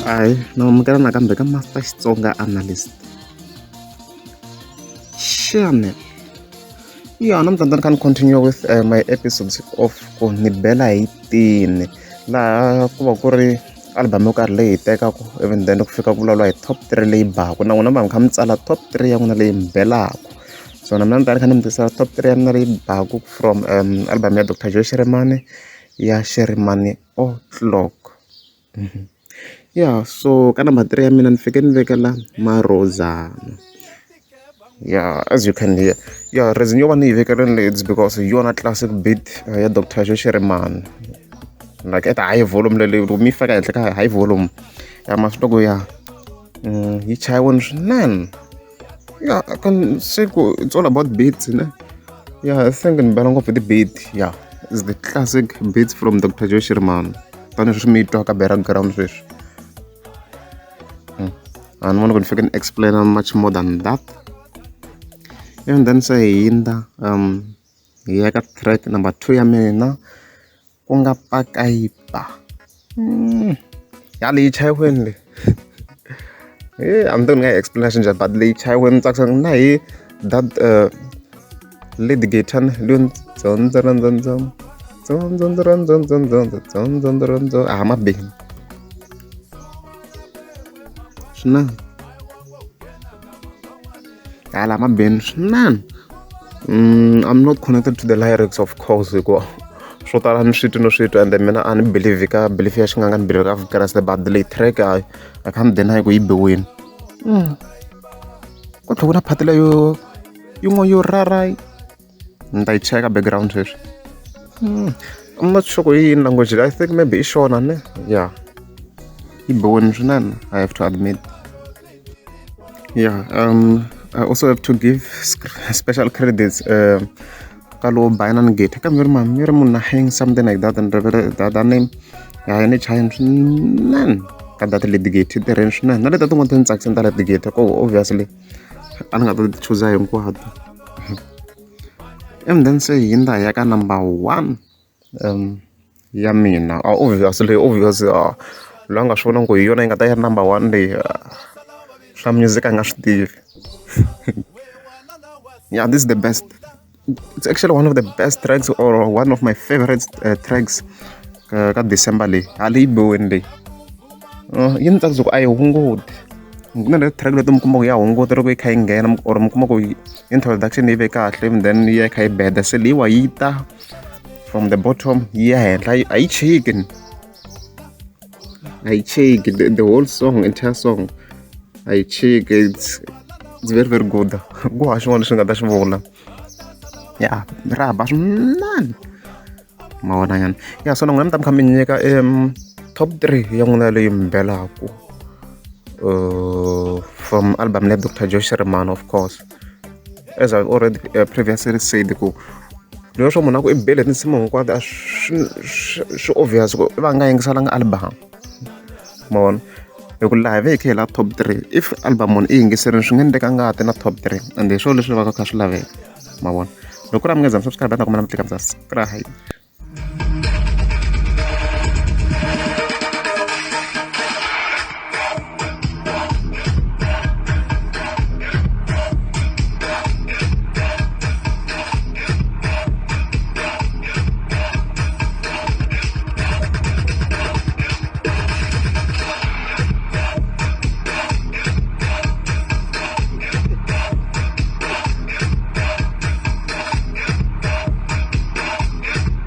Ahee na amukela nakambe ka Master Xitsonga Analyst Channel. Ya namuntlha ni ta ni kha ni continue with my episodes of ku ni bela hi tini laha ku va ku ri album yo karhi leyi hi tekaka ivi then ku fika ku vulavuriwa hi top three leyi baku na n'wina mi va mi kha mi tsala top three ya n'wina leyi mi belaka so na mina ni ta ni kha ni mi tisela top three ya mina leyi baku from album ya Doctor Joe Shirimani ya Shirimani O'clock. Ya so ka number three ya mina ni fike ni vekela Marozana ya as you can hear ya reason yo va ni yi vekerile leyi it's because hi yona classic beat ya Doctor Joe Shirimani like at high volume leyi loko mi yi faka henhla ka high volume ya ma swi tiva ku ya yi chayiwini swinene ya I can say ku it's all about beats ne ya I think ni bela ngopfu hi ti-beat ya is the classic beats from Doctor Joe Shirimani tanihi sweswi mi yi twa ka background sweswi a ni voni ku ni fike ni explain much more than that and then se hi hindza hi ya ka track number 2 ya mina ku nga Pakaipa ya leyi chayiweni leyi a ni tivi ni nga yi explain njhani but leyi chayiweni ni tsakisa na hi that lead guitar leyo a ma bini swinene hala ma bini swinene I'm not connected to the lyrics of course hikuva swo tala ni swi twi no swi twa ende mina a ni believe ka belief ya xin'anga ni believe ka Vukreste but leyi track I can't deny ku yi biwini ku tlhela ku na part leyo yin'wana yo rara ni ta yi cheka background sweswi I'm not sure ku i yini language I think maybe i Shona ne ya yi biwini swinene I have to admit yeah I also have to give special credits ka lowo Binary Gate kambe ri mani ri Munaheng something like that and rivele that name ya ni chayini swinene ka that lead gate yi tirheni swinene na leti tin'wana ti ni tsakisini ta lead gate ko obviously a ni nga ta ti chuza hinkwato and then se hi hindza hi ya ka number one ya mina obviously obviously loyi a nga swi vona ku hi yona yi nga ta yi ri number one leyi swa music a nga swi tivi yeah this is the best it's actually one of the best tracks or one of my favorite tracks ka December leyi a leyi biweni leyi yi ni tsakisa ku a yi hunguti ku na track leti mi kuma ku ya hunguta loko yi kha yi nghena or mi kuma ku introduction yi ve kahle and then yi ya yi kha yi beda se leyiwa yi ta from the bottom yi ya henhla a yi chiki a yi chiki the whole song entire song a yi chiki it's very very good ku hava xin'wana lexi ni nga ta xi vula ya ra ba swinene ma vona nyana ya so na n'wina mi ta mi kha mi nyika top three ya n'wina leyi mi belaku from album leya Doctor Joe Shirimani of course as I already previously said ku leswo swa munhu a ku i bele tinsimu hinkwato a swi swi obvious ku i va a nga yingiselanga album ma vona hi ku laha hi ve hi kha hi la top three if album munhu i yingiserini swi nga endleka nga ti na top three and hi swona leswi va ka kha swi laveka ma vona loko ku ri a mi nga za mi subscribe a ni ta kombela mi tlika mi subscribe.